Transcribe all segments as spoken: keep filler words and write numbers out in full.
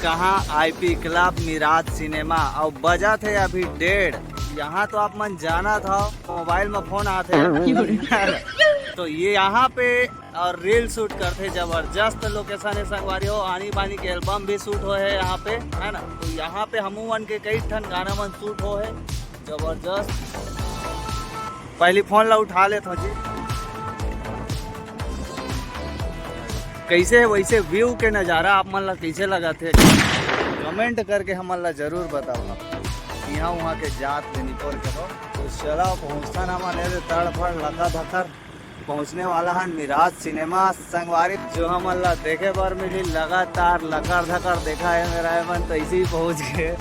जहाँ IP club, Miraj cinema, अउ बजत हे अभी डेढ़। यहाँ तो आप मन जानत हव, मोबाइल में फोन आथे। तो ये यहाँ पे और रील शूट करथे, जबरदस्त लोकेशन हे संगवारी हो। आनी बानी के एल्बम भी शूट होए हे यहाँ पे, है ना। तो यहाँ पे हमू मन के कई ठन गाना मन शूट होए हे, जबरदस्त। पहली फोन ला उठा लेत हो जी। कैसे हे वैसे व्यू के नजारा आप मन ला कैसे लगत हे, कमेंट करके हमन ला जरूर बताओ। यहाँ वहाँ के जात ले निकोर के हो। तो चला पहुँचता ना माने रे तड़फड़ लका धकर। पहुँचने वाला है मिराज सिनेमा संगवारी, जो हमन ला देखे बर मिली लगातार लकर धकर देखा है मेरा मन, तो इसी पहुँच गए।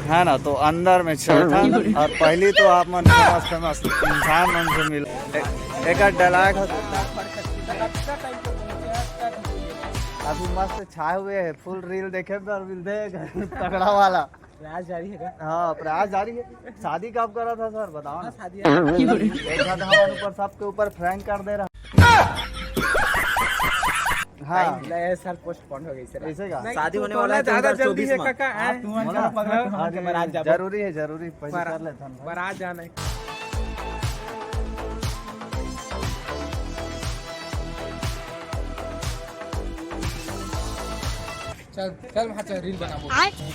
है ना, तो अंदर में चलता। और पहली तो आप मन फेमस फेमस इंसान मन से मिल। ए- एक आध डायलॉग हो। अभी मस्त छाए हुए है, फुल रील देखे पर मिलते हैं तगड़ा वाला। प्रयास जारी है क्या? हाँ, प्रयास जारी है। शादी कब करा था सर, बताओ ना। शादी है। देखा था हमारे ऊपर, सबके ऊपर प्रैंक कर दे रहा। हाँ। ले सर, पोस्टपोन हो गई सर। ऐसे का? शादी होने वाला है ज्यादा जल्दी है काका। हाँ, तुम बोला? हाँ, बारात जाबो। जरूरी है, जरूरी, पहले बारात, कर लेता हूँ। बारात जाना है। चल चल, वहाँ चल, रील बनाबो।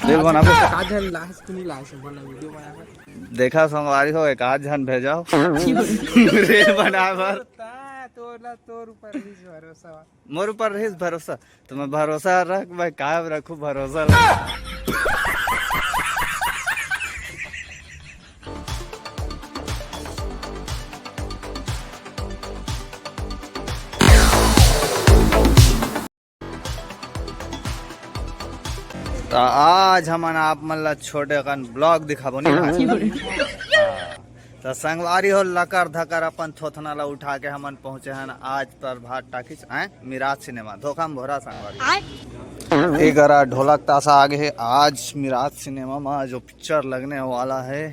रील बनाबो। आज हम लास्ट नहीं लास्ट बना वीडियो बना। देखा संगवारी हो, एक आध झन भेजाओ रील बनाए बर। ता तोला तोर ऊपर ही भरोसा। मोर ऊपर रहिस भरोसा, तो मैं भरोसा रख, मैं कायम रखूं भरोसा। तो आज हमन आप मन ला छोटे कन ब्लॉग दिखाबो नहीं भाई। हाँ। तो संगवारी हो, लकर धकर अपन थोथना ला उठा के हमन पहुंचे हन आज प्रभात टाकीज, आए मिराज सिनेमा धोखा में भोरा संगवारी। एक अरा ढोलक तासा आगे है आज मिराज सिनेमा में जो पिक्चर लगने वाला है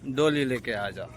डोली लेके आजा।